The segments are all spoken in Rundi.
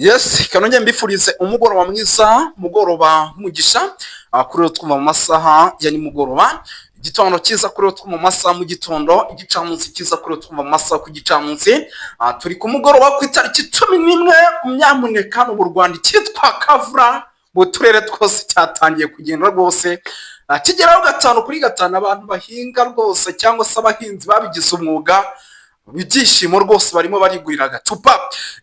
Yes, kanongeye mbifurize umugoroba mwiza, umugoroba w'umugisha, kuri twumva mu masaha ya nimugoroba, igitondo cyiza kuri twumva mu masaha mu gitondo, igicamunsi cyiza kuri twumva mu masaha ku gicamunsi. Turi ku mugoroba ku itariki 11, nyamuneka mu Rwanda icyitwa kavura mu turere twose cyatangiye kugenda rwose kigeraho 5 kuri 5. Abantu bahinga rwose cyangwa se abahinzi babigize umwuga, ibyishimo rwose, barimo barigurira agacupa.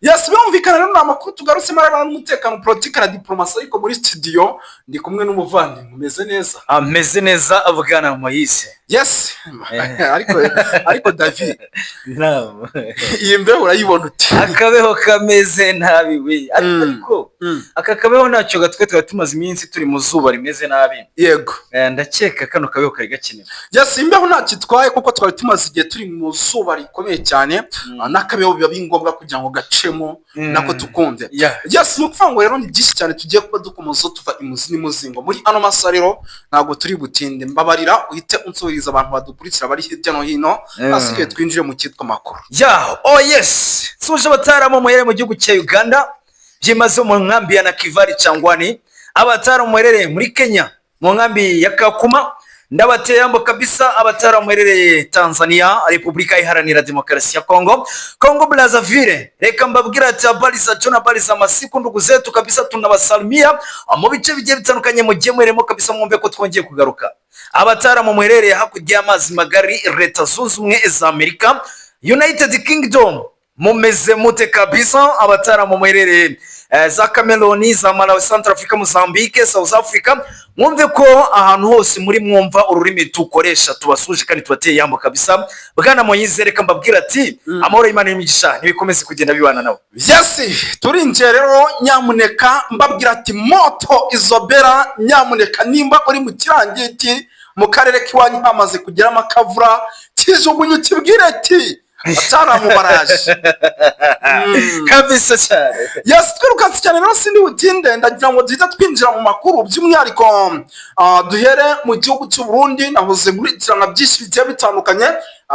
Yes, birumvikana rero ni amakuru tugarutsemo arebana n'umutekano, politiki na diplomasi, ariko muri studio ndi kumwe n'umuvandimwe umeze neza. Ameze neza, bwana Moise. Yes, ariko David, iyi mbeho urayibona uti? Akabeho kameze nabi we, ariko aka kabeho ntacyo gatwe, tuba tumaze iminsi turi mu zuba rimeze nabi. Ndakeka kano kabeho kari gakenewe. Yes, imbeho ntacyo itwaye kuko twari tumaze igihe turi mu zuba rikomeye cyane, n'akabeho biba biri ngombwa kugira ngo gacemo nako tukumve. Yes, ni ukuvuga ngo rero ni byinshi cyane tugiye kuba dukomoza tuva imuzi n'imuzingo muri ano masaha. Rero ntabwo turi butinde, mbabarira uhite unsuhuriza abantu badukurikira bari hirya no hino, hasigaye twinjire mu cyitwa amakuru. Ya, oh yes, suje abataramu muherereye mu gihugu cya Uganda, byimaze mu nkambi ya Nakivale Kyangwali, abataramu muherereye muri Kenya mu nkambi ya Kakuma, ndabateye yambo kabisa. Abataramu muherereye Tanzania, Repubulika Iharanira Demokarasi ya Kongo, Kongo Brazzaville, reka mbabwira ati habari za jioni, habari za masiku, ndugu zetu kabisa, tunabasalimia mu bice bigiye bitandukanye mugiye muherereyemo kabisa, mwumve ko twongeye kugaruka. Abataramu muherereye hakurya y'amazi magari, Leta Zunze Ubumwe za Amerika, United Kingdom, mumeze mute kabisa? Abataramu muherereye za Cameroon, za Malawi, Central Africa, Mozambique, South Africa, mwumve ko ahantu hose muri mwumva ururimi tukoresha tubasuje kandi tubateye yambo kabisa. Bwana Moyize, reka mbabwira ati amahoro y'Imana n'imigisha ntibikomeze kugenda bibana nabo. Yes, turinjiye rero, nyamuneka mbabwira ati moto izobera, nyamuneka nimba uri mu kirangiti mu karere k'iwanyu hamaze kugeramo akavura, kijugunye ukibwire ati ataramu baraje. Kabisa cyane. Yes, twirukanse cyane rero, sindi butinde, ndagira ngo duhite twinjira mu makuru, by'umwihariko duhere mu gihugu cy'u Burundi. Nahoze nkurikirana byinshi bigiye bitandukanye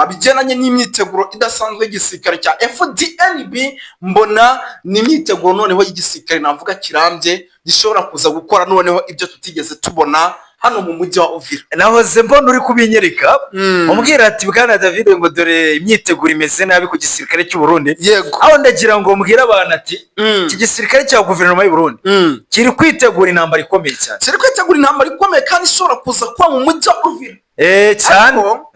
bigendanye n'imyiteguro idasanzwe y'igisirikare cya FDNB, mbona ni imyiteguro noneho y'igisirikare navuga kirambye, gishobora kuza gukora noneho ibyo tutigeze tubona hano mu mujyi wa Uvira. Nahoze mbona uri kubinyereka, umbwira ati bwana David, ngo dore imyiteguro imeze nabi ku gisirikare cy'u Burundi. Aho ndagira ngo mbwire abantu ati iki gisirikare cya guverinoma y'u Burundi kiri kwitegura intambara ikomeye cyane. Kiri kwitegura intambara ikomeye kandi ishobora kuza kuba mu mujyi wa Uvira. Cyane. Ariko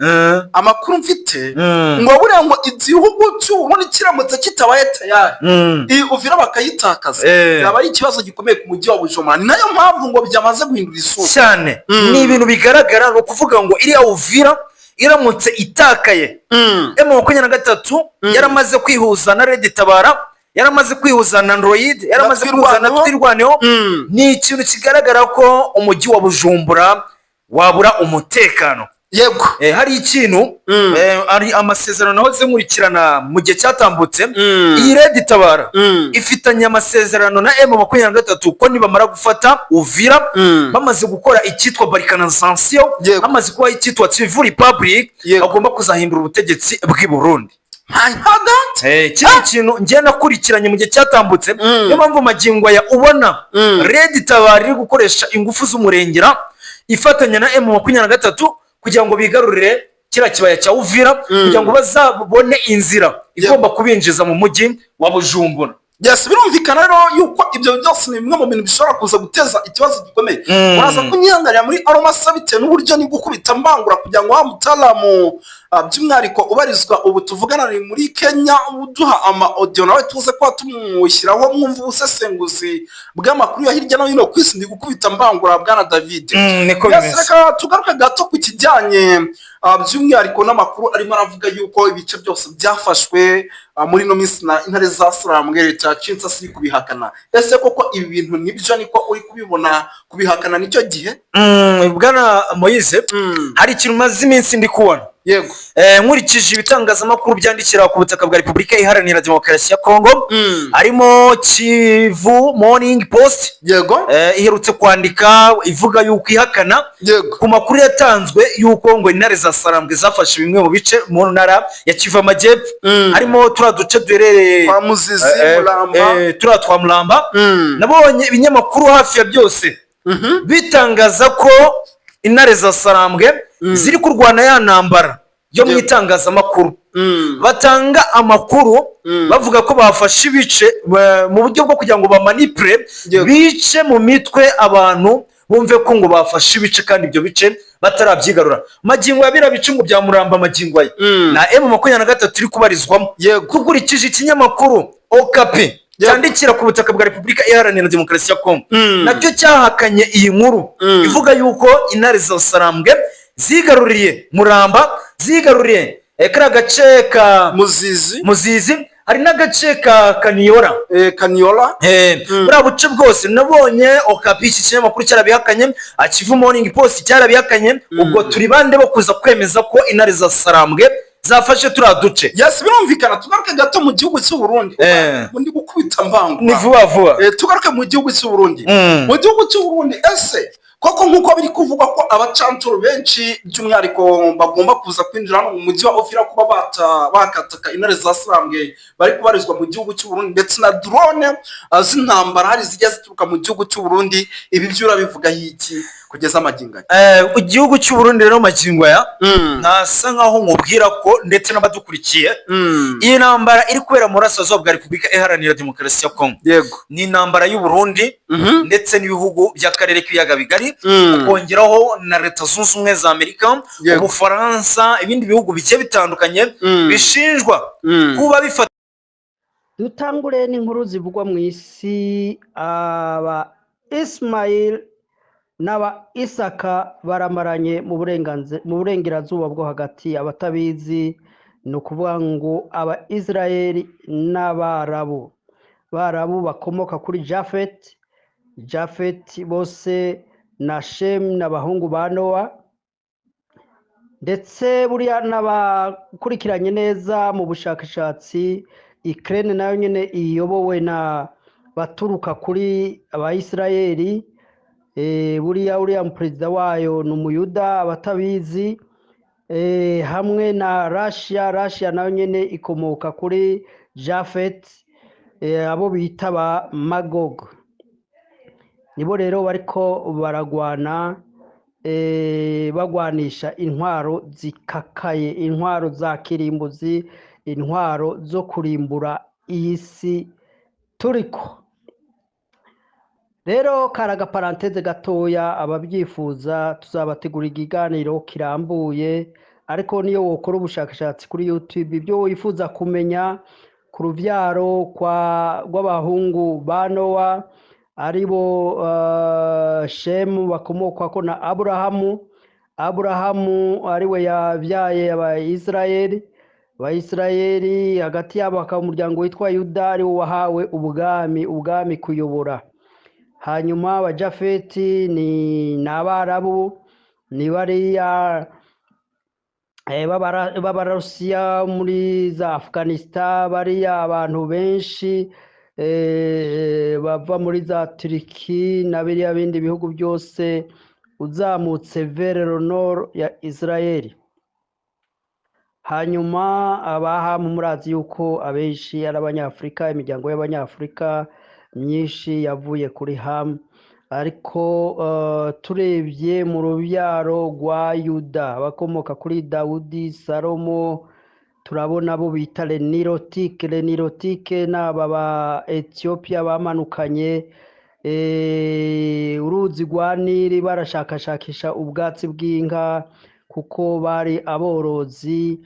amakuru mfite ngo buriya ngo igihugu cy'u Burundi kiramutse kitabaye tayari, iyi Uvira bakayitakaza, byaba ari ikibazo gikomeye ku mujyi wa Bujumbura. Ni nayo mpamvu ngo byamaze guhindura isura. Cyane. Ni ibintu bigaragara, ni ukuvuga ngo iriya Uvira iramutse itakaye, M23 yaramaze kwihuza na Red Tabara, yaramaze kwihuza na Android, yaramaze kwihuza na Twirwaneho. Twirwaneho, ni ikintu kigaragara ko umujyi wa Bujumbura wabura umutekano. Hari ikintu, hari amasezerano nahoze nkurikirana mu gihe cyatambutse. Iyi Red Tabara ifitanye amasezerano na M23 ko nibamara gufata Uvira, bamaze gukora icyitwa balkanisation, bamaze kuba icyitwa Kivu Republic, bagomba kuzahindura ubutegetsi bw'i Burundi. Hagati. Kino kintu njye nakurikiranye mu gihe cyatambutse, niyo mpamvu magingo aya ubona Red Tabara iri gukoresha ingufu z'umurengera ifatanya na M23 kugira ngo bigarurire kiriya kibaya cya Uvira, kugira ngo bazabone inzira igomba kubinjiza mu mujyi wa Bujumbura. Yes, birumvikana rero yuko ibyo byose ni bimwe mu bintu bishobora kuza guteza ikibazo gikomeye. Uraza kunyihanganira muri ano masaha bitewe n'uburyo ni gukubita mbangura kugira ngo wa mutaramu, by'umwihariko ubarizwa ubu tuvugana ari muri Kenya, uduha ama audio, nawe tuze kuba tumushyiraho mwumva ubusesenguzi bw'amakuru ya hirya no hino ku isi. Ndi gukubita mbangura, bwana David. Niko Yes, bimeze. reka tugaruke gato ku kijyanye by'umwihariko n'amakuru arimo aravuga yuko ibice byose byafashwe muri ino minsi na intare za Sarambwe, leta ya Kinshasa iri kubihakana. Ese koko ibi bintu nibyo, niko uri kubibona? Kubihakana nicyo gihe? Bwana Moise, hari ikintu maze iminsi ndi kubona. Yego. Nkurikije ibitangazamakuru byandikira ku butaka bwa Repubulika Iharanira Demokarasi ya Kongo, harimo Kivu Morning Post, iherutse kwandika ivuga yuko ihakana ku makuru yatanzwe yuko ngo intare za Sarambwe zafashe bimwe mu bice mu ntara ya Kivu Amajyepfo, harimo turiya duce duherereye kwa Muzizi, Muramba. Turiya twa Muramba. Nabonye ibinyamakuru hafi ya byose bitangaza ko intare za Sarambwe ziri kurwana ya ntambara yo mu itangazamakuru, batanga amakuru bavuga ko bafashe ibice mu buryo bwo kugira ngo bamanipure, bice mu mitwe abantu, bumve ko ngo bafashe ibice kandi ibyo bice batarabyigarura. Magingo ya biriya bice ngo bya Muramba, magingo aya na M23 iri kubarizwamo. Dukurikije ikinyamakuru Okapi cyandikira ku butaka bwa Repubulika Iharanira Demokarasi ya Kongo, nacyo cyahakanye iyi nkuru ivuga yuko intare za Sarambwe zigaruriye Muramba, zigaruriye kariya gace ka Muzizi. Muzizi, hari n'agace ka Kaniyora. Kaniola. Buriya buce bwose nabonye Okapi, iki kinyamakuru cyarabihakanye, Kivu Morning Post cyarabihakanye. Ubwo turi bande bo kuza kwemeza ko intare za Sarambwe zafashe turiya duce? Yes, birumvikana. Tugaruke gato mu gihugu cy'u Burundi. Ndi gukubita mvangu. Ni vuba vuba. Tugaruke mu gihugu cy'u Burundi. Mu gihugu cy'u Burundi, ese koko nk'uko biri kuvugwa ko abacancuro benshi by'umwihariko bagomba kuza kwinjira hano mu mujyi wa Uvira, kuba bakataka intare za Sarambwe bari kubarizwa mu gihugu cy'u Burundi, ndetse na drone z'intambara hari zijya zituruka mu gihugu cy'u Burundi, ibi byo urabivugaho iki kugeza amagingo aya? Igihugu cy'u Burundi rero magingo aya ntasa nkaho nkubwira ko, ndetse n'abadukurikiye, iyi ntambara iri kubera mu burasirazuba bwa Repubulika Iharanira Demokarasi ya Kongo ni intambara y'u Burundi ndetse n'ibihugu by'akarere k'ibiyaga bigari, ukongeraho na Leta Zunze Ubumwe za Amerika, Ubufaransa, ibindi bihugu bigiye bitandukanye bishinjwa kuba bifata Dutangure n'inkuru zivugwa mu isi. Aba Ismail n'aba Isaka baramaranye mu burengerazuba bwo hagati. Abatabizi, ni ukuvuga ngo aba Israel n'Abarabu, Barabu bakomoka kuri Jafet. Jafet bose na Shem n'abahungu ba Nowa. Ndetse buriya n'abakurikiranye neza mu bushakashatsi, Ukraine nayo nyine iyobowe na baturuka kuri Abayisirayeli. Buriya uriya perezida wayo ni Umuyuda, abatabizi. Hamwe na Russia. Russia nayo nyine ikomoka kuri Jafet. Abo bita ba Magog nibo rero bariko baragwana, bagwanisha intwaro zikakaye, intwaro za kirimbuzi, intwaro zo kurimbura iyi si turiko. Rero kari agaparenthèse gatoya. Ababyifuza tuzabategura ikiganiro kirambuye, ariko niyo wokora ubushakashatsi kuri YouTube, ibyo wifuza kumenya ku rubyaro rw'abahungu ba Nowa, aribo Shemu bakomokwako na Aburahamu, Aburahamu ariwe yabyaye Abayisirayeli. Abayisirayeli hagati yabo hakaba umuryango witwa Yuda, ariwo wahawe ubwami kuyobora. Hanyuma Abajafeti ni Abarabu, ni bariya b'Abarusiya muri za Afghanistan, bariya abantu benshi bava muri za Turiki na biriya bindi bihugu byose uzamutse vers le nord ya Israel. Hanyuma Abahamu, murazi yuko abenshi ari Abanyafurika, imiryango y'Abanyafurika myinshi yavuye kuri Hamu. Ariko turebye mu rubyaro rwa Yuda abakomoka kuri Dawudi, Salomo, turabona abo bita les Nilotiques. Les Nilotiques ni aba ba Etiyopiya bamanukanye uruzi rwa Nili, barashakashakisha ubwatsi bw'inka kuko bari aborozi,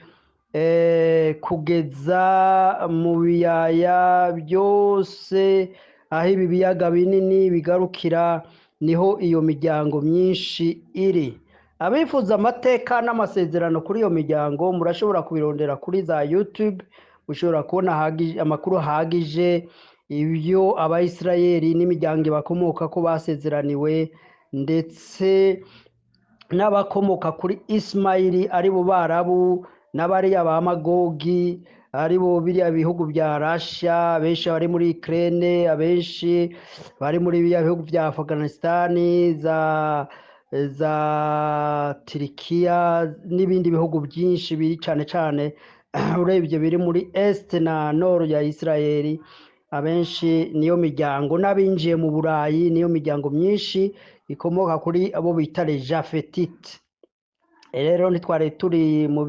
kugeza mu biyaya byose aho ibi biyaga binini bigarukira, niho iyo miryango myinshi iri. Abifuza amateka n'amasezerano kuri iyo miryango murashobora kubirondera kuri za YouTube, mushobora kubona amakuru ahagije ibyo Abayisirayeli n'imiryango bakomoka ko basezeraniwe, ndetse N'abakomoka kuri Ismaili, ari bo Barabu, n'abariya ba Magogi, ari bo biriya bihugu bya Russia, abenshi bari muri Ukraine, abenshi bari muri biriya bihugu bya Afghanistan, za Turikiya n'ibindi bihugu byinshi biri cane cane, urebye, biri muri Est na Nord ya Israeli. Abenshi niyo miryango, n'abinjiye mu Burayi niyo miryango myinshi ikomoka kuri abo bita les Japhétites. Rero ntitwari turi mu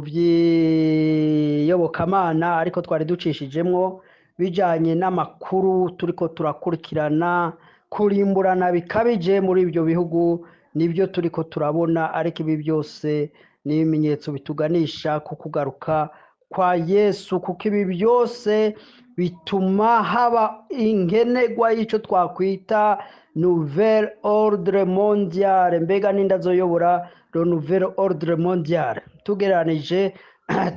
by'iyobokamana, ariko twari ducishijemwo bijanye n'amakuru turiko turakurikirana. Kurimburana bikabije muri ibyo bihugu nibyo turiko turabona, ariko ibi byose ni ibimenyetso bituganisha ku kugaruka kwa Yesu, kuko ibi byose bituma haba inkenegwa y'icyo twakwita nouvelle ordre mondiale. Mbega ninde azoyobora le nouvel ordre mondial? Tugereranije,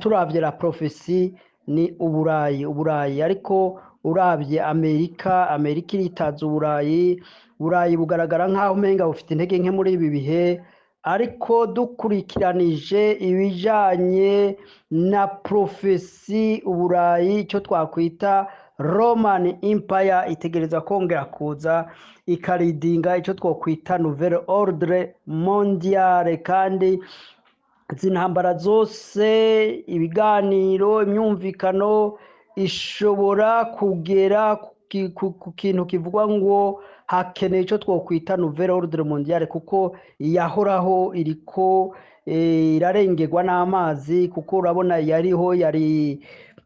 turavye la prophétie, ni Uburayi, Uburayi. Ariko uravye Amerika, Amerika iritaza Uburayi. Uburayi bugaragara nk'aho umenga bufite intege nke muri ibi bihe, ariko dukurikiranije ibijanye na prophétie, Uburayi, icyo twakwita Roman Empire, itegereza kongera kuza ikaridinga icyo twakwita nouvelle ordre mondiale. Kandi izi ntambara zose, ibiganiro, imyumvikano ishobora kugera ku kintu kivugwa ngo hakeneye icyo twakwita nouvelle ordre mondiale, kuko iyahoraho iriko irarengerwa n'amazi, kuko urabona yariho yari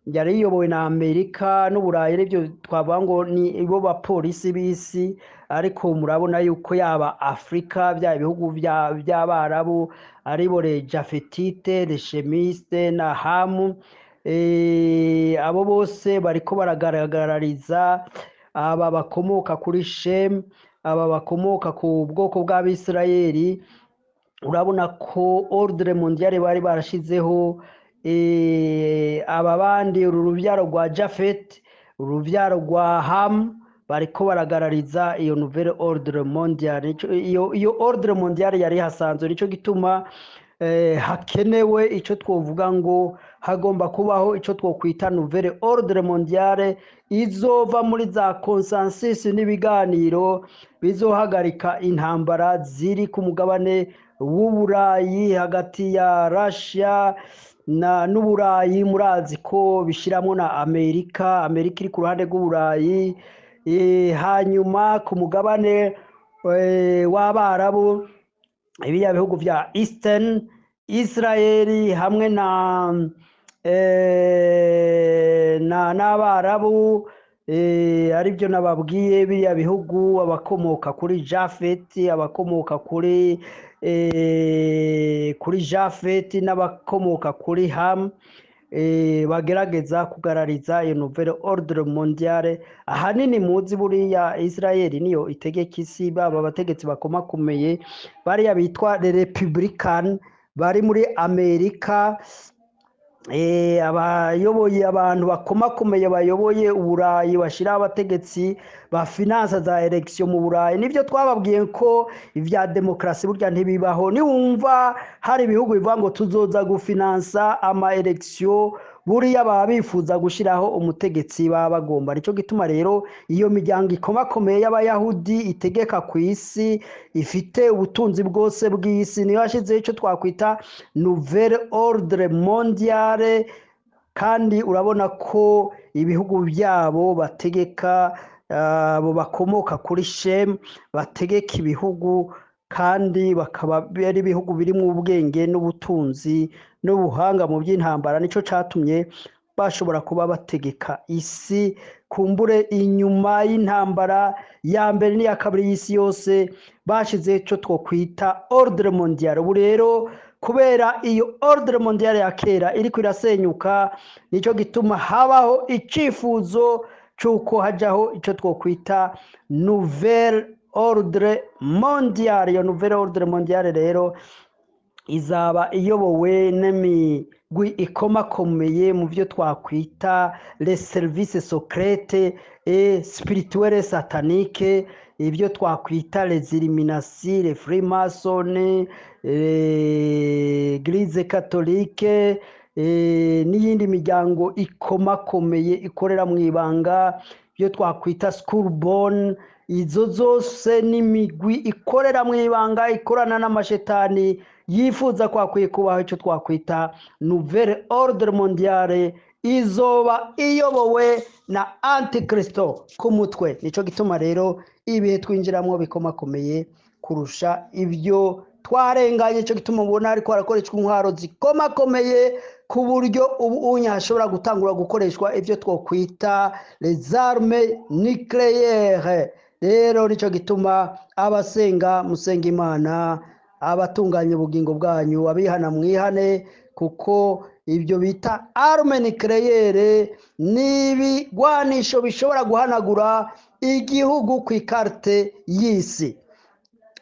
iyobowe na Amerika n'Uburayi, aribyo twavuga ngo ni bo bapolisi b'isi. Ariko murabona yuko yaba Afurika, bya bihugu by'Abarabu, aribo les Japhétites, les Sémites na Hamu, abo bose bariko baragaragariza aba bakomoka kuri Shemu, aba bakomoka ku bwoko bw'Abisirayeli. Urabona ko ordre mondiale bari barashizeho, aba bandi, uru rubyaro rwa Jafet, urubyaro rwa Hamu, bariko baragarariza iyo nouvelle ordre mondiale. Iyo ordre mondiale yari hasanzwe. Nico gituma hakenewe ico twovuga ngo hagomba kubaho ico twokwita nouvelle ordre mondiale izova muri za consensus n'ibiganiro bizohagarika intambara ziri ku mugabane w'Uburayi hagati ya Russia na n'Uburayi. Murazi ko bishiramwo na Amerika, Amerika iri ku ruhande rw'Uburayi. Hanyuma ku mugabane w'Abarabu, ibiriya bihugu vya Eastern Israeli hamwe na n'Abarabu, aribyo nababwiye, biriya bihugu, abakomoka kuri Jafet, abakomoka kuri Jafet n'abakomoka kuri Ham, bagerageza kugarariza iyo nouvelle ordre mondiale. Ahanini muzi buriya Israel niyo itegeka isi, baba abategetsi bakomakomeye bariya bitwa les Republican bari muri Amerika, abayoboye, abantu bakomakomeye bayoboye Uburayi, bashiraho abategetsi ba finance za élection mu Burayi. Nivyo twababwiye ko ivya demokarasi burya ntibibaho. Niwumva hari ibihugu bivuga ngo tuzoza gufinansa ama élection, buriya baba bifuza gushiraho umutegetsi baba bagomba. Nico gituma rero iyo miryango ikomakomeye y'Abayahudi itegeka ku isi, ifite ubutunzi bwose bw'isi, niyo yashizeho ico twakwita nouvelle ordre mondiale. Kandi urabona ko ibihugu byabo bategeka, abo bakomoka kuri Shem bategeka ibihugu, kandi bakaba ari ibihugu birimo ubwenge n'ubutunzi n'ubuhanga mu by'intambara. Nico catumye bashobora kuba bategeka isi. Kumbure inyuma y'intambara ya mbere n'iya kabiri y'isi yose bashize ico twokwita ordre mondial. Ubu rero kubera iyo ordre mondial ya kera iriko irasenyuka, nico gituma habaho icifuzo c'uko hajaho ico twokwita nouvelle ordre mondial. Iyo nouvelle ordre mondial rero izaba iyobowe n'imigwi ikomakomeye mu byo twakwita les services secrètes et spirituelles sataniques. Ibyo twakwita les Illuminati, les Freemason, Église catholique n'iyindi miryango ikomakomeye ikorera mu ibanga, ibyo twakwita Skull Bone. Izo zose n'imigwi ikorera mu ibanga, ikorana n'amashetani, yifuza ko hakwiye kubaho icyo twakwita nouvelle ordre mondiale izoba iyobowe na Antikristo ku mutwe. Nicyo gituma rero ibihe twinjiramo bikomakomeye kurusha ibyo twarenganye. Nicyo gituma ubona ariko harakoreshwa intwaro zikomakomeye, ku buryo ubu unya hashobora gutangura gukoreshwa ibyo twakwita les armes nucléaires. Rero nicyo gituma abasenga musenga Imana, abatunganya ubugingo bwanyu, abihana mwihane, kuko ibyo bita arme nucléaire ni ibigwanisho bishobora guhanagura igihugu ku ikarite y'isi.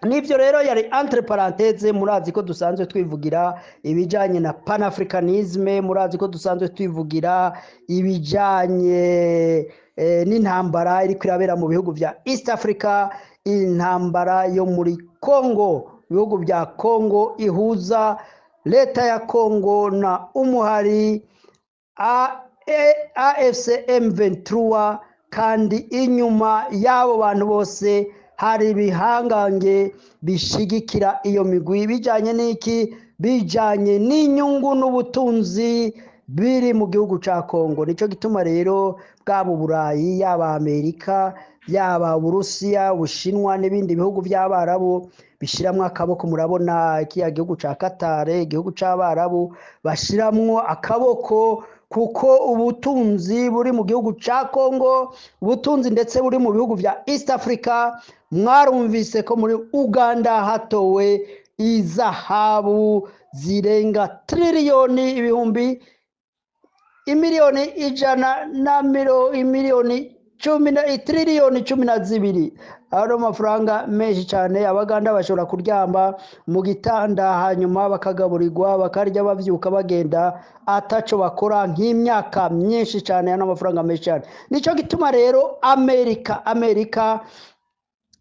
Nibyo rero yari entre parenthèses. Murazi ko dusanzwe twivugira ibijyanye na panafricanisme, murazi ko dusanzwe twivugira ibijyanye n'intambara iri kwirabera mu bihugu bya East Africa, intambara yo muri Congo, ibihugu bya Congo ihuza leta ya Congo na umuhari AFC M23. Kandi inyuma y'abo bantu bose hari ibihangange bishigikira iyo migwi. Bijyanye n'iki? Bijyanye n'inyungu n'ubutunzi biri mu gihugu cya Kongo. Nicyo gituma rero bwaba Uburayi, yaba Amerika, yaba Uburusiya, Ubushinwa n'ibindi bihugu by'Abarabu bishyiramo akaboko. Murabona kiriya gihugu cya Katare, igihugu cy'Abarabu, bashyiramo akaboko kuko ubutunzi buri mu gihugu cya Kongo, ubutunzi ndetse buri mu bihugu bya East Africa. Mwarumvise ko muri Uganda hatowe izahabu zirenga triliyoni ibihumbi imiliyoni ijana na imiliyoni cumi na triliyoni 12. Ayo ni amafaranga menshi cyane. Abaganda bashobora kuryama mu gitanda, hanyuma bakagaburirwa, bakarya, babyuka bagenda ataco bakora nk'imyaka myinshi cyane. Ayo ni amafaranga menshi cyane. Nicyo gituma rero Amerika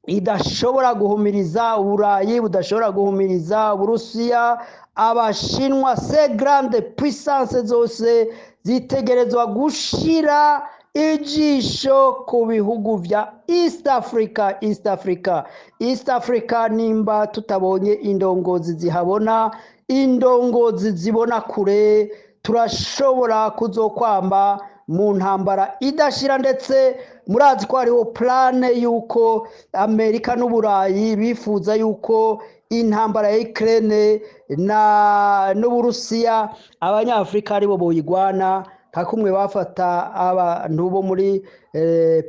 idashobora guhumiriza Uburayi, budashobora guhumiriza Uburusiya, Abashinwa. Ces grandes puissances zose zitegerezwa gushira ijisho ku bihugu bya East Africa, East Africa, East Africa. Nimba tutabonye indongozi zihabona, indongozi zibona kure, turashobora kuzokwamba mu ntambara idashira. Ndetse murazi ko hariho plan y'uko Amerika n'Uburayi bifuza y'uko intambara ya Ukraine na n'Uburusiya Abanyafurika aribo boyigwana, nka kumwe bafata abantu bo muri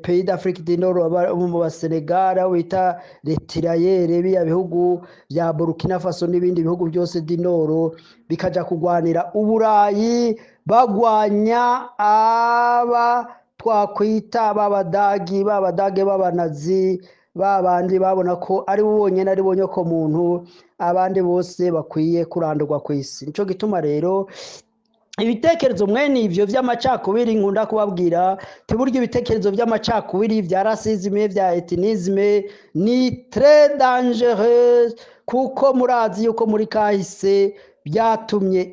pays d'Afrique du Nord, mu Basenegal, aho bita les tirailleurs, biya bihugu bya Burkina Faso n'ibindi bihugu byose du Nord bikaja kugwanira Uburayi, bagwanya aba twakwita b'Abadagi, b'Abadage b'Abanazi, babandi babona ko ari bo bonyene, ari bo nyoko muntu, abandi bose bakwiye kurandurwa ku isi. Nico gituma rero ibitekerezo mwene ivyo vy'amacakubiri nkunda kubabwira tiburyo ibitekerezo vy'amacakubiri, vya racisme, vya ethnisme ni très dangereux, kuko murazi yuko muri kahise byatumye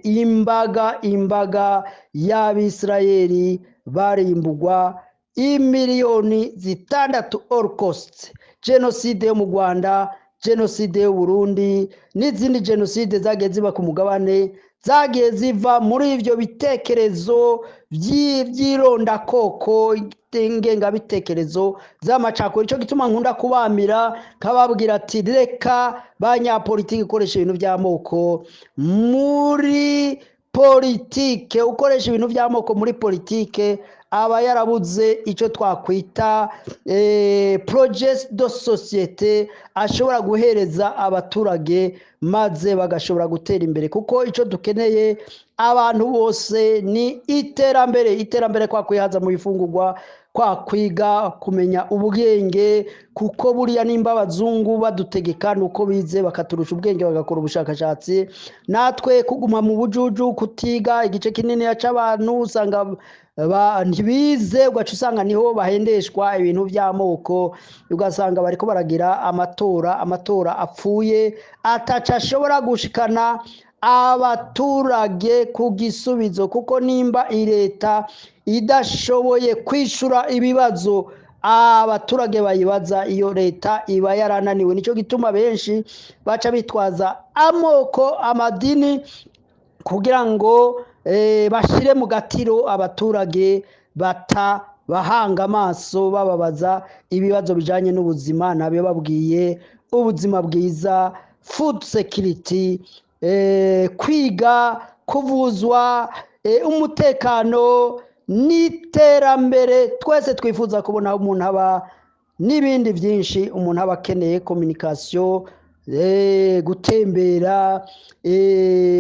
imbaga y'Abisirayeli barimbugwa, imiliyoni 6, holocauste, jenoside yo mu Rwanda, jenoside y'u Burundi n'izindi jenoside zagiye ziba ku mugabane, zagiye ziva muri ivyo bitekerezo vy'irondakoko, ingengabitekerezo z'amacakubiri. Ico gituma nkunda kubamira, nkababwira ati: "Reka banyapolitiki ikoresha ibintu by'amoko muri politike." Ukoresha ibintu by'amoko muri politike aba yarabuze icyo twakwita projet de société ashobora guhereza abaturage, maze bagashobora gutera imbere, kuko icyo dukeneye abantu bose ni iterambere. Iterambere kwa kwihaza mu bifungurwa, kwa kwihaza mu Kwa kwiga, kumenya ubwenge, kuko buriya nimba abazungu badutegeka nuko bize, bakaturusha ubwenge, bagakora ubushakashatsi. Natwe kuguma mu bujuju, kutiga, igice kinini c'abantu usanga ntibize, ugaca usanga niho bahendeshwa ibintu by'amoko, ugasanga bariko baragira amatora, amatora apfuye, ataca ashobora gushikana abaturage ku gisubizo, kuko nimba leta idashoboye kwishura ibibazo abaturage bayibaza, iyo leta iba yarananiwe. Nicyo gituma benshi baca bitwaza amoko, amadini, kugira ngo bashire mu gatiro abaturage, batabahanga amaso bababaza ibibazo bijanye n'ubuzima. Nabyo babwiye ubuzima bwiza, food security, kwiga, kuvuzwa, umutekano n'iterambere twese twifuza kubona aho umuntu aba, n'ibindi byinshi umuntu aba akeneye, communication, gutembera,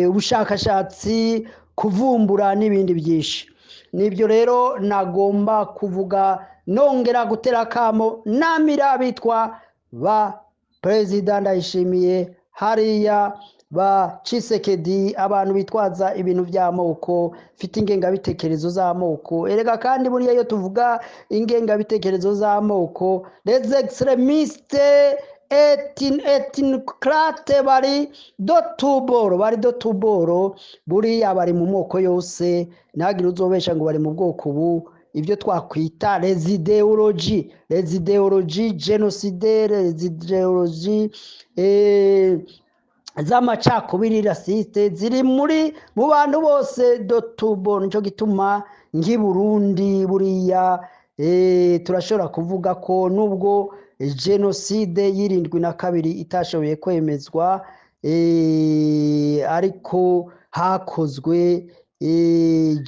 ubushakashatsi, kuvumbura n'ibindi byinshi. Nibyo rero nagomba kuvuga, nongera gutera akamo namira bitwa ba Perezida Ndayishimiye hariya, ba Tshisekedi, abantu bitwaza ibintu by'amoko, mfite ingengabitekerezo z'amoko. Erega kandi buriya iyo tuvuga ingengabitekerezo z'amoko, les extrémistes ethnocrates bari de tous bords, bari de tous bords. Buriya bari mu moko yose, ntihagire uzobesha ngo bari mu bwoko ubu. Ibyo twakwita les idéologies, les idéologies génocidaires, les idéologies z'amacakubiri, racistes, ziri muri mu bantu bose de tous bords. Nicyo gituma nk'i Burundi buriya turashobora kuvuga ko nubwo jenoside y'72 itashoboye kwemezwa, ariko hakozwe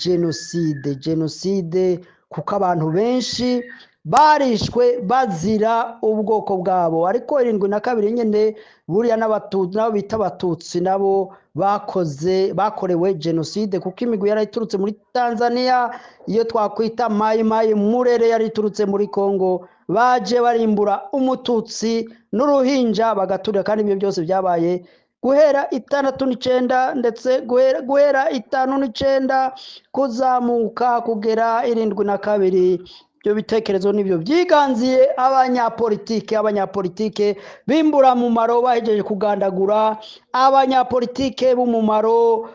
jenoside, jenoside, kuko abantu benshi barishwe bazira ubwoko bwabo. Ariko 72 nyine buriya n'Abatutsi, nabo bita Abatutsi, nabo bakoze, bakorewe jenoside, kuko imigwi yari iturutse muri Tanzania, iyo twakwita Mayi Mayi Murere, yari iturutse muri Congo, baje barimbura Umututsi n'uruhinja bagaturira. Kandi ibyo byose byabaye guhera 69, ndetse guhera 59 kuzamuka kugera 72. Ibyo bitekerezo nibyo byiganziye abanyapolitike, abanyapolitike b'imburamumaro bahejeje kugandagura abanyapolitike b'umumaro,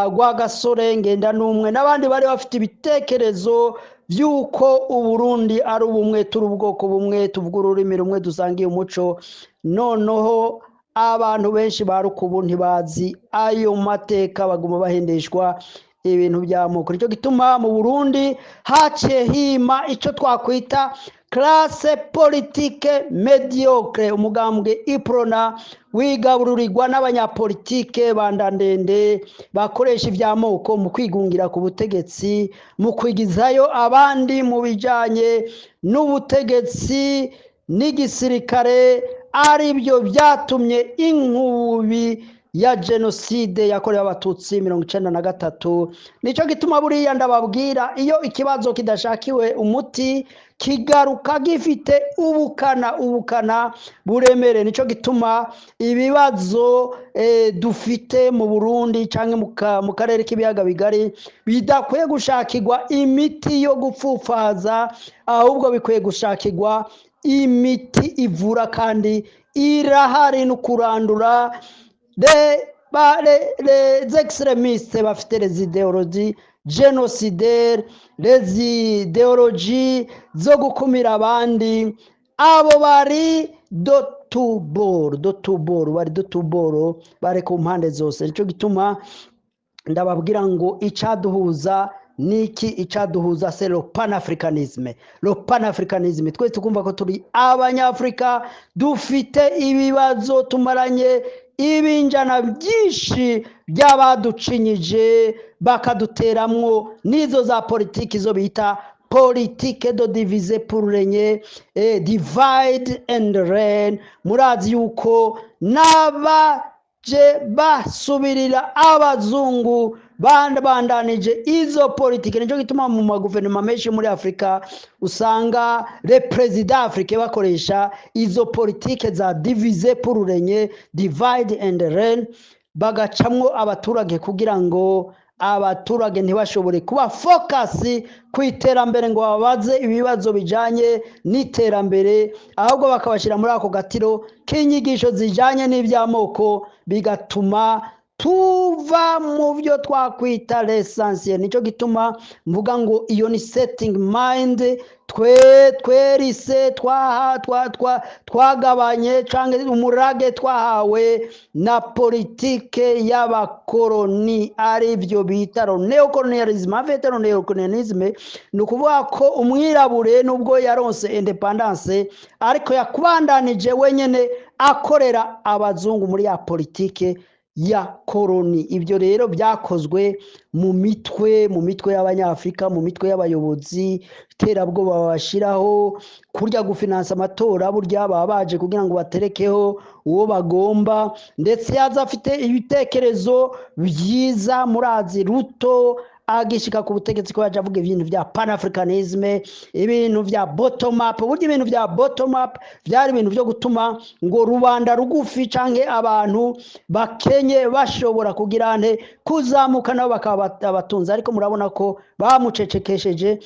Rwagasore, Ngendanumwe n'abandi bari bafite ibitekerezo by'uko Uburundi ari ubumwe, turi ubwoko bumwe, tuvuga ururimi rumwe, dusangiye umuco. Noneho abantu benshi ba rukubu ntibazi ayo mateka, baguma bahendeshwa ibintu by'amoko. Nicyo gituma mu Burundi haciye hima icyo twakwita classe politique médiocre. Umugambwe Uprona wigabururirwa n'abanyapolitike bandandende bakoresha iby'amoko mu kwigungira ku butegetsi, mu kwigizayo abandi mu bijyanye n'ubutegetsi n'igisirikare, ari byo byatumye inkubi ya jenoside yakorewe Abatutsi 93. Nicyo gituma buriya ndababwira, iyo ikibazo kidashakiwe umuti kigaruka gifite ubukana, ubukana buremere. Nicyo gituma ibibazo dufite mu Burundi cyangwa mu karere k'ibiyaga bigari bidakwiye gushakirwa imiti yo gupfupfaza, ahubwo bikwiye gushakirwa imiti ivura, kandi irahari, no kurandura les extrémistes bafite les idéologies génocidaires, les idéologies zo gukumira abandi. Abo bari de tous bords, de tous bords, bari de tous bords, bari ku mpande zose. Nicyo gituma ndababwira ngo icyaduhuza niki? Icyaduhuza c'est le panafricanisme, le panafricanisme. Twese tukumva ko turi Abanyafurika, dufite ibibazo tumaranye ibinjana byinshi by'abaducinyije, bakaduteramwo n'izo za politiki zo bita politique de diviser pour régner, divide and reign. Murazi yuko n'abaje basubirira abazungu Bandanije izo politike. Nicyo gituma mu maguverinoma menshi muri Afurika usanga les présidents africains bakoresha izo politike za diviser pour régner, divide and reign, bagacamwo abaturage kugira ngo abaturage ntibashobore kuba focus ku iterambere, ngo babaze ibibazo bijanye n'iterambere, ahubwo bakabashyira muri ako gatiro k'inyigisho zijanye n'iby'amoko, bigatuma tuva mu byo twakwita l'essentiel. Nicyo gituma mvuga ngo iyo ni setting mind twe twerise twaha twa twa twagabanye canke umurage twahawe na politike y'abakoroni, ari byo bita néocolonialisme. En fait, néocolonialisme ni ukuvuga ko umwirabure, nubwo yaronse indépendance, ariko yakubandanije wenyene akorera abazungu muri ya politike ya koroni. Ibyo rero byakozwe mu mitwe y'Abanyafurika, mu mitwe y'abayobozi. Iterabwoba babashyiraho, kurya gufinansa amatora, burya baba baje kugira ngo baterekeho uwo bagomba, ndetse yaza afite ibitekerezo byiza. Murazi Ruto agishika ku butegetsi ko yaje avuga ibintu bya panafricanisme, ibintu bya bottom up. Burya ibintu bya bottom up byari ibintu byo gutuma ngo rubanda rugufi canke abantu bakenye bashobora kugira nte kuzamuka, nabo bakaba abatunzi. Ariko murabona ko bamucecekesheje,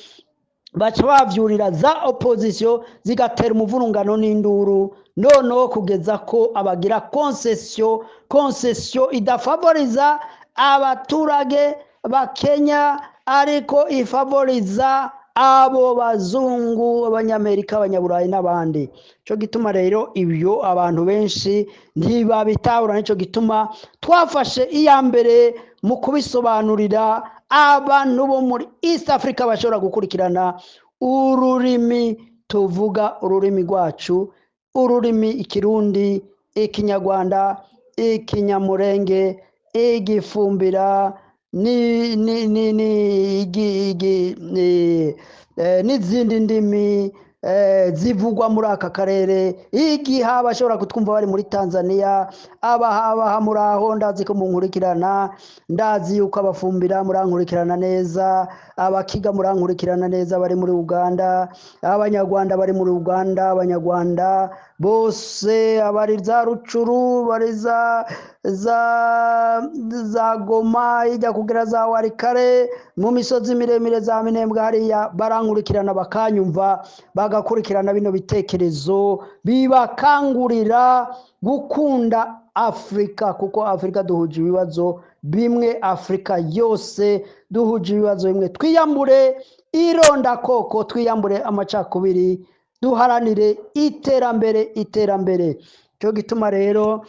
baca bavyurira za opposition, zigatera umuvurungano n'induru, noneho kugeza ko abagira concession, concession idafavoriza abaturage ba Kenya, ariko ifavoriza abo bazungu, Abanyamerika, Abanyaburayi n'abandi. Cyo gituma rero ibyo abantu benshi ntibabitahura. Nicyo gituma twafashe iya mbere mu kubisobanurira abantu bo muri East Africa bashobora gukurikirana ururimi tuvuga, ururimi rwacu, ururimi Ikirundi, Ikinyarwanda, Ikinyamurenge, Igifumbira ni ni ni ni igi, igi, ni n'izindi ndimi zivugwa muri aka karere. Igihe abashobora kutwumva bari muri Tanzania, abaha muri aho, ndazi ko munkurikirana, ndazi yuko Abafumbira murankurikirana neza, Abakiga murankurikirana neza bari muri Uganda, Abanyarwanda bari muri Uganda, Abanyarwanda bose abari za Rucuru, bari za Goma, ijya kugera za Warikare mu misozi miremire za Minembwe hariya, barankurikirana, bakanyumva, bagakurikirana bino bitekerezo bibakangurira gukunda Afurika, kuko Afurika duhuje ibibazo bimwe, Afurika yose duhuje ibibazo bimwe. Twiyambure irondakoko, twiyambure amacakubiri, duharanire iterambere, iterambere. Cyo gituma rero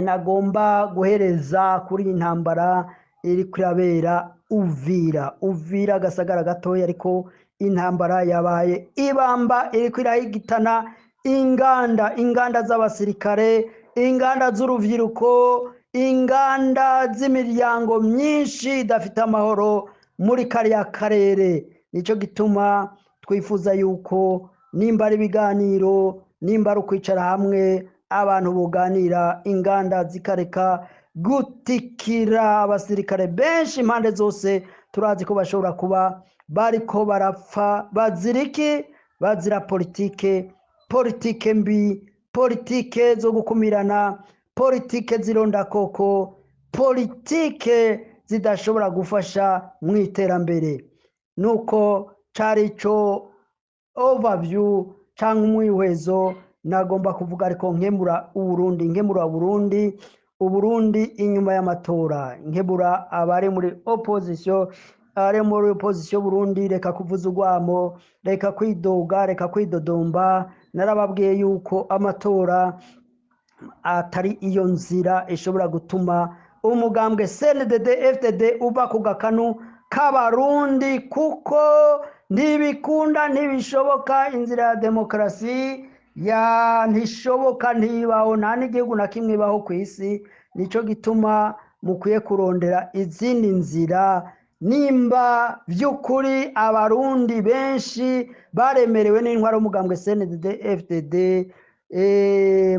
nagomba guhereza kuri iyi ntambara iri kurabera Uvira. Uvira agasagara gatoya, ariko intambara yabaye ibamba, iri irahigitana inganda, inganda z'abasirikare, inganda z'urubyiruko, inganda z'imiryango myinshi idafite amahoro muri kariya karere. Nicyo gituma twifuza yuko nimba ari ibiganiro, nimba ari ukwicara hamwe, abantu buganira, inganda zikareka gutikira, abasirikare benshi impande zose turazi ko bashobora kuba bariko barapfa. Bazira iki? Bazira politike, politike mbi, politike zo gukumirana, politike z'irondakoko, politike zidashobora gufasha mu iterambere. Nuko cari ico overview cyangwa umwihwezo nagomba kuvuga, ariko nkemura Uburundi, nkemura Burundi, Uburundi inyuma y'amatora, nkebura abari muri opposition, abari muri opposition Burundi: reka kuvuza urwamo, reka kwidoga, reka kwidodomba. Narababwiye yuko amatora atari iyo nzira ishobora gutuma umugambwe CNDD FDD uva ku gakanu k'Abarundi, kuko ntibikunda, ntibishoboka. Inzira ya demokarasi ya ntishoboka, ntibaho, nta n'igihugu na kimwe ibaho ku isi. Nicyo gituma mukwiye kurondera izindi nzira nimba by'ukuri Abarundi benshi baremerewe n'intwaro y'umugambwe CNDD FDD,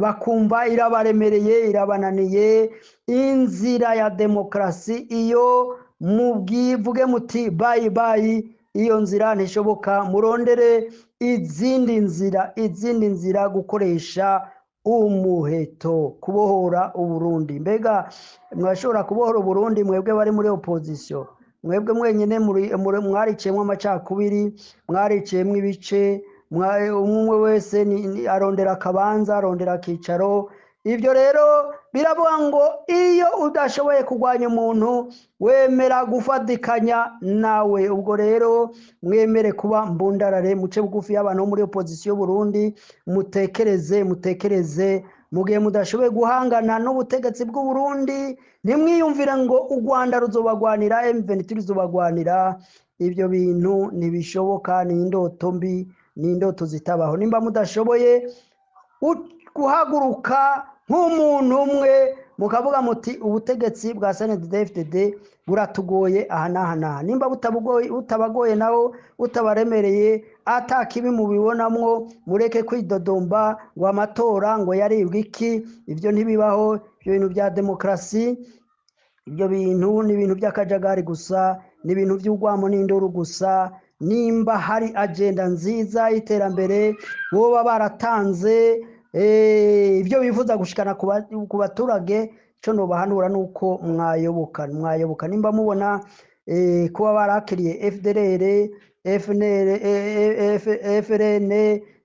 bakumva irabaremereye, irabananiye. Inzira ya demokarasi iyo Mubwivuge muti bye bye, iyo nzira ntishoboka, murondere izindi nzira, izindi nzira, gukoresha umuheto kubohora Uburundi. Mbega mwashobora kubohora Uburundi mwebwe bari muri opposition? Mwebwe mwenyine mwariciyemwo amacakubiri, mwariciyemwo ibice, umwe wese arondera akabanza, arondera akicaro. Ibyo rero biravuga ngo iyo udashoboye kurwanya umuntu, wemera gufatikanya nawe. Ubwo rero mwemere kuba mbundarare, muce bugufi y'abantu bo muri opposition Burundi, mutekereze, mutekereze. Mu gihe mudashoboye guhangana n'ubutegetsi bw'u Burundi, ntimwiyumvire ngo u Rwanda ruzobagwanira, M23 ruzobagwanira. Ibyo bintu ntibishoboka, ni indoto mbi, ni indoto zitabaho. Nimba mudashoboye guhaguruka nk'umuntu umwe, mukavuga muti ubutegetsi bwa CNDD-FDD buratugoye aha n'aha n'aha, nimba butabagoye nawo butabaremereye, ata kibi mubibonamwo, mureke kwidodomba ngo amatora ngo yaribwe iki. Ibyo ntibibaho, ibyo bintu bya demokarasi, ibyo bintu ni ibintu by'akajagari gusa, ni ibintu by'urwamo n'induru gusa. Nimba hari agenda nziza y'iterambere boba baratanze, ibyo bifuza gushikana ku baturage, cyo nobahanura nuko mwayoboka, mwayoboka. Nimba mubona kuba barakiriye FDLR, FNL, FRN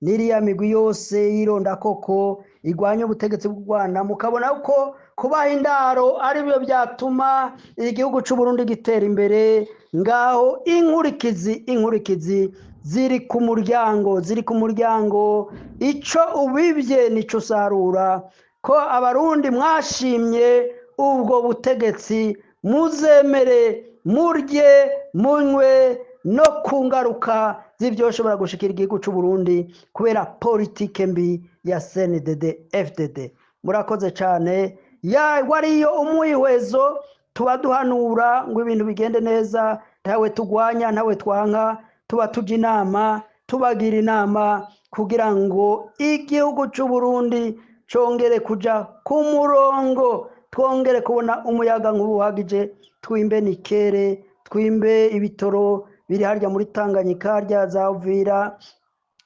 n'iriya migwi yose y'irondakoko igwanya ubutegetsi bw'u Rwanda, mukabona ko kubaha indaro ari byo byatuma igihugu cy'u Burundi gitera imbere, ngaho inkurikizi, inkurikizi ziri ku muryango, ziri ku muryango. Ico ubibye nico usarura. Ko Abarundi mwashimye ubwo butegetsi, muzemere murye munywe no ku ngaruka z'ibyo shobora gushikira igihugu cy'u Burundi kubera politike mbi ya CNDD FDD. Murakoze cyane. Ya wariyo umwihwezo, tuba duhanura ngo ibintu bigende neza, ntawe tugwanya, ntawe twanka, tuba tuja inama, tubagira inama kugira ngo igihugu cy'u Burundi congere kuja ku murongo, twongere kubona umuyaga nkuba uhagije, twimbe nikere, twimbe ibitoro biri harya muri Tanganyika, harya za Uvira,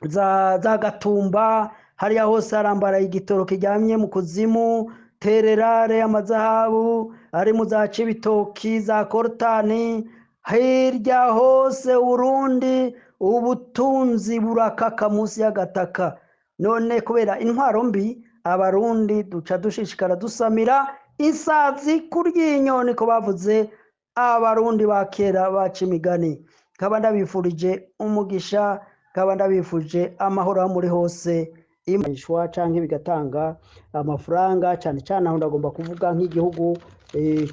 za Gatumba, hariya hose harambaraye igitoro kiryamye mu kuzimu, tererare, amazahabu ari mu za Cibitoki, za Korutani, hirya hose Urundi ubutunzi burakaka munsi y'agataka. None kubera intwaro mbi, Abarundi duca dushishikara dusamira isazi kuryinyo, niko bavuze Abarundi ba kera baca imigani. Nkaba ndabifurije umugisha, nkaba ndabifurije amahoro aho muri hose. Imishwa canke bigatanga amafaranga, cyane cyane aho ndagomba kuvuga nk'igihugu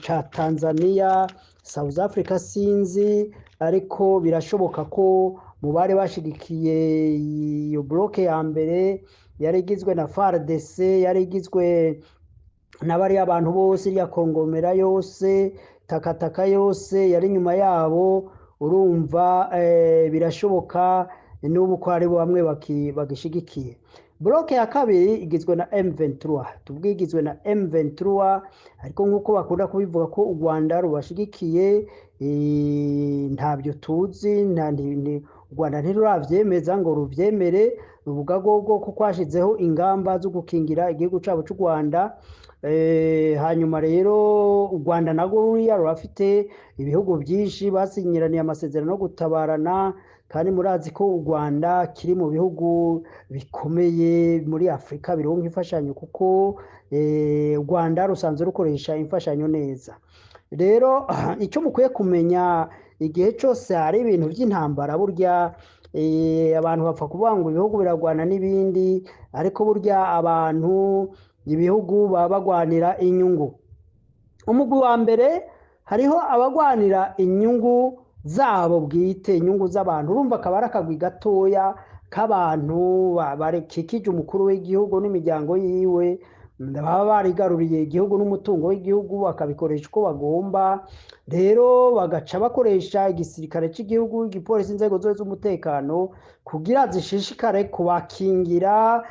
ca Tanzania, South Africa sinzi, ariko birashoboka ko mu bari bashigikiye iyo bloc ya mbere yari igizwe na FARDC, yari igizwe na bariya abantu bose, iriya kongomera yose, takataka yose yari inyuma yabo. Urumva birashoboka n'ubu ko hari bamwe bagishigikiye. Bloc ya kabiri igizwe na M23, tuvuge igizwe na M23, ariko nk'uko bakunda kubivuga ko u Rwanda rubashigikiye, ntabyo tuzi, u Rwanda ntiruravyemeza ngo ruvyemere, ruvuga gogo ko kwashizeho ingamba zo gukingira igihugu cabo c'u Rwanda. Hanyuma rero u Rwanda narwo ruriya rurafite ibihugu byinshi basinyiraniye amasezerano yo gutabarana, kandi murazi ko u Rwanda kiri mu bihugu bikomeye muri Afurika bironka imfashanyo, kuko u Rwanda rusanzwe rukoresha imfashanyo neza. Rero icyo mukwiye kumenya, igihe cyose hari ibintu by'intambara, burya abantu bapfa kuvuga ngo ibihugu biragwana n'ibindi, ariko burya abantu, ibihugu baba bagwanira inyungu. Umugwi wa mbere, hariho abagwanira inyungu zabo bwite, inyungu z'abantu. Urumva akaba ari akagwi gatoya k'abantu bakikije umukuru w'igihugu n'imiryango yiwe, baba barigaruriye igihugu n'umutungo w'igihugu, bakabikoresha uko bagomba. Rero bagaca bakoresha igisirikare cy'igihugu, igipolisi, inzego zose z'umutekano kugira zishishikare kubakingira,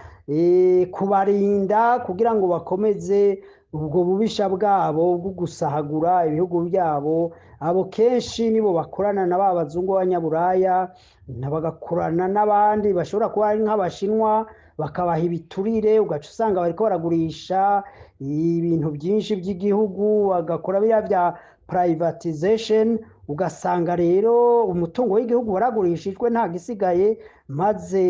kubarinda, kugira ngo bakomeze Ubwo bubisha bwabo bwo gusahagura ibihugu byabo, abo kenshi nibo bakorana na ba bazungu b'abanyaburaya, bagakorana n'abandi bashobora kuba ari nk'abashinwa, bakabaha ibiturire, ugaca usanga bariko baragurisha ibintu byinshi by'igihugu, bagakora biriya bya privatization, ugasanga rero umutungo w'igihugu waragurishijwe nta gisigaye, maze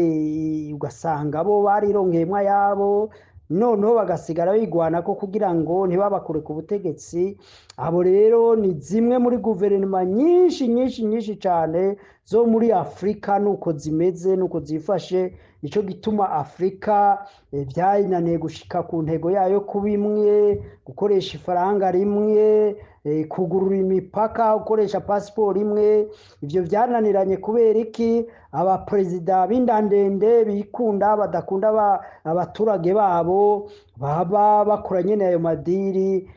ugasanga bo barironkeyemwo ayabo, noneho bagasigara bigwanako kugira ngo ntibabakure ku butegetsi. Abo rero ni zimwe muri guverinoma nyinshi nyinshi nyinshi cyane zo muri Afurika, nuko zimeze nuko zifashe. Nico gituma Afurika byayinaniye gushika ku ntego yayo kuba imwe, gukoresha ifaranga rimwe, kugurura imipaka, gukoresha pasiporo imwe. Ibyo byananiranye kubera iki? Abaperezida b'indandende bikunda, badakunda abaturage babo, baba bakora nyene ayo madiri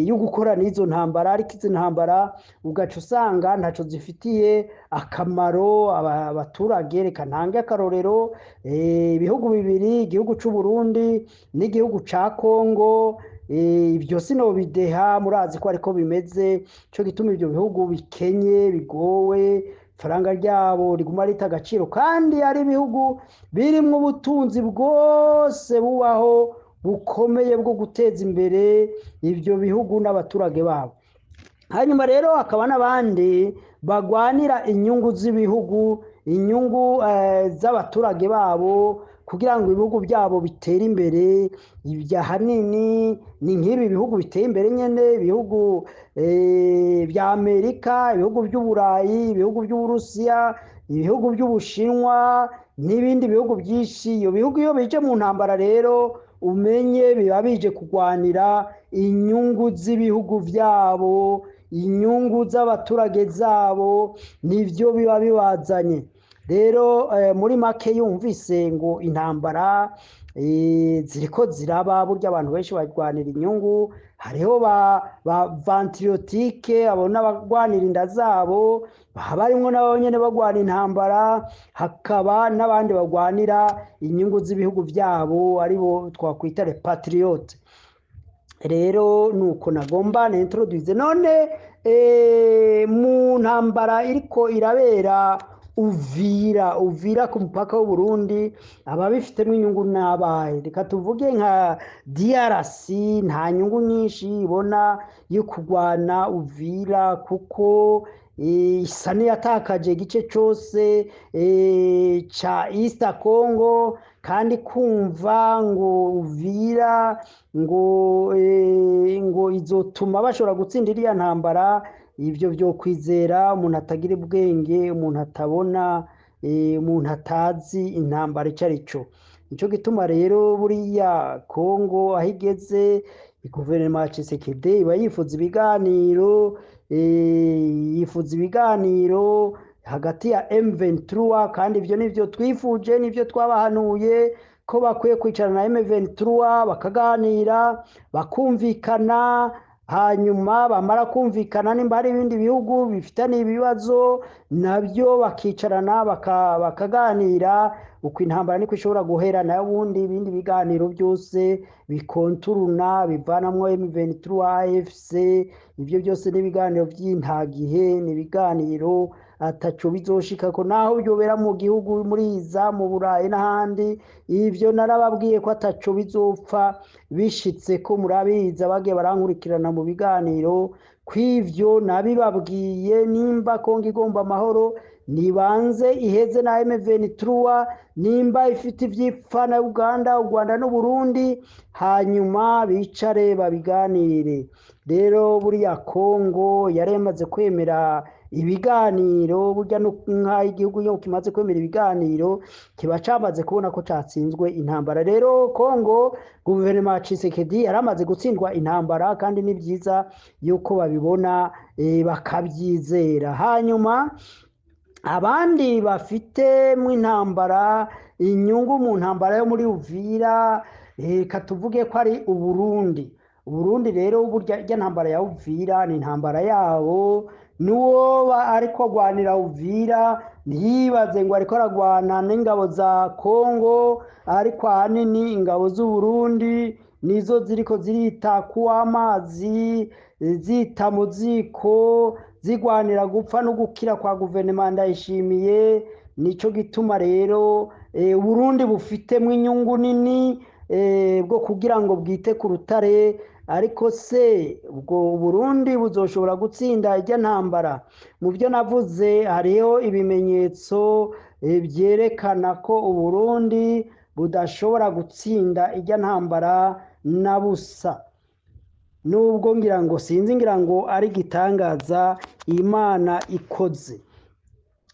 yo gukora n'izo ntambara. Ariko izo ntambara ugaca usanga ntaco zifitiye akamaro abaturage. Reka ntange akarorero, ibihugu bibiri, igihugu c'u Burundi n'igihugu ca Kongo. Ibyo sinobideha, murazi ko ariko bimeze. Ico gituma ibyo bihugu bikenye, bigowe, ifaranga ryabo riguma rita agaciro, kandi ari ibihugu birimwo ubutunzi bwose bubaho bukomeye bwo guteza imbere ibyo bihugu n'abaturage babo. Hanyuma rero hakaba n'abandi bagwanira inyungu z'ibihugu, inyungu z'abaturage babo, kugira ngo ibihugu byabo bitere imbere. Ibyo ahanini ni nk'ibi bihugu biteye imbere nyene, ibihugu bya Amerika, ibihugu by'Uburayi, ibihugu by'Uburusiya, ibihugu by'Ubushinwa n'ibindi bihugu byinshi. Iyo bihugu iyo bije mu ntambara rero, umenye biba bije kurwanira inyungu z'ibihugu byabo, inyungu z'abaturage zabo, nivyo biba bibazanye. Rero muri make, yumvise ngo intambara ziriko ziraba, burya abantu benshi barwanira inyungu. Hariho ba ventriloque, abo n'abagwanira inda zabo, baba barimwo nabo nyene bagwana intambara, hakaba n'abandi bagwanira inyungu z'ibihugu byabo, aribo twakwita les patriotes. Rero nuko nagomba nintroduise. None mu ntambara iriko irabera Uvira, Uvira ku mupaka w'u Burundi, ababifitemo inyungu n'abahe? Reka tuvuge nka DRC, nta nyungu nyinshi ibona yo kurwana Uvira, kuko isa n'iyatakaje igice cose ca East Congo. Kandi kumva ngo Uvira ngo izotuma bashobora gutsinda iriya ntambara, ibyo byo kwizera umuntu atagira ubwenge, umuntu atabona, umuntu atazi intambara ico ari cyo. Nico gituma rero buriya Kongo aho igeze, guverinoma ya Tshisekedi iba yifuza ibiganiro, yifuza ibiganiro hagati ya M23. Kandi ibyo nivyo twifuje, nivyo twabahanuye, ko bakwiye kwicarana na M23 bakaganira, bakumvikana. Hanyuma bamara kumvikana, nimba hari ibindi bihugu bifitanye ibibazo nabyo bakicarana bakaganira. Uko intambara niko ishobora guhera. Nayo ubundi ibindi biganiro byose bikonturuna bivanamwo M23, AFC, ibyo byose n'ibiganiro by'intagihe, ni ibiganiro ataco bizoshikako, naho byobera mu gihugu muri za mu Burayi n'ahandi. Ivyo narababwiye ko ataco bizopfa bishitse, ko murabizi abagiye barankurikirana mu biganiro kw'ivyo nabibabwiye. Nimba Kongo igomba amahoro, nibanze iheze na M23, nimba ifite ivyipfa na Uganda, u Rwanda n'u Burundi, hanyuma bicare babiganire. Rero buriya Kongo yari yamaze kwemera ibiganiro. Burya nk'aho igihugu iyo kimaze kwemera ibiganiro, kiba camaze kubona ko catsinzwe intambara. Rero Kongo, guverinoma ya Tshisekedi yaramaze gutsindwa intambara, kandi ni byiza yuko babibona, bakabyizera. Hanyuma abandi bafite mu intambara inyungu, mu ntambara yo muri Uvira, reka tuvuge ko ari Uburundi. Uburundi rero, burya irya ntambara ya Uvira ni intambara yabo. N'uwo ariko agwanira Uvira ntiyibaze ngo ariko aragwana n'ingabo za Kongo, ariko ahanini ingabo z'Uburundi. Nizo ziriko zirita kuw'amazi, zita mu ziko, zigwanira gupfa no gukira kwa guverinoma Ndayishimiye. Nico gituma rero Burundi bufitemwo inyungu nini bwo kugira ngo bwite ku rutare. Ariko se ubwo Burundi buzoshobora gutsinda ijya ntambara? Mu byo navuze hariho ibimenyetso byerekana ko Uburundi budashobora gutsinda ijya ntambara na busa, nubwo ngira ngo sinzi, ngira ngo ari igitangaza Imana ikoze.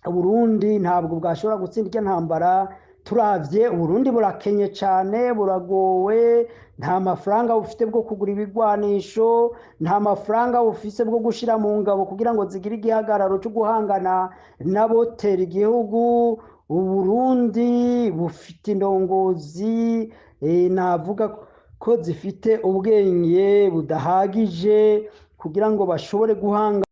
Uburundi ntabwo bwashobora gutsinda ijya ntambara. Turavye, Uburundi burakenye cane, buragowe, nta mafaranga bufite bwo kugura ibigwanisho, nta mafaranga bufise bwo gushira mu ngabo kugira ngo zigire igihagararo cyo guhangana n'abotera igihugu. Uburundi bufite indongozi navuga ko zifite ubwenge budahagije kugira ngo bashobore guhanga.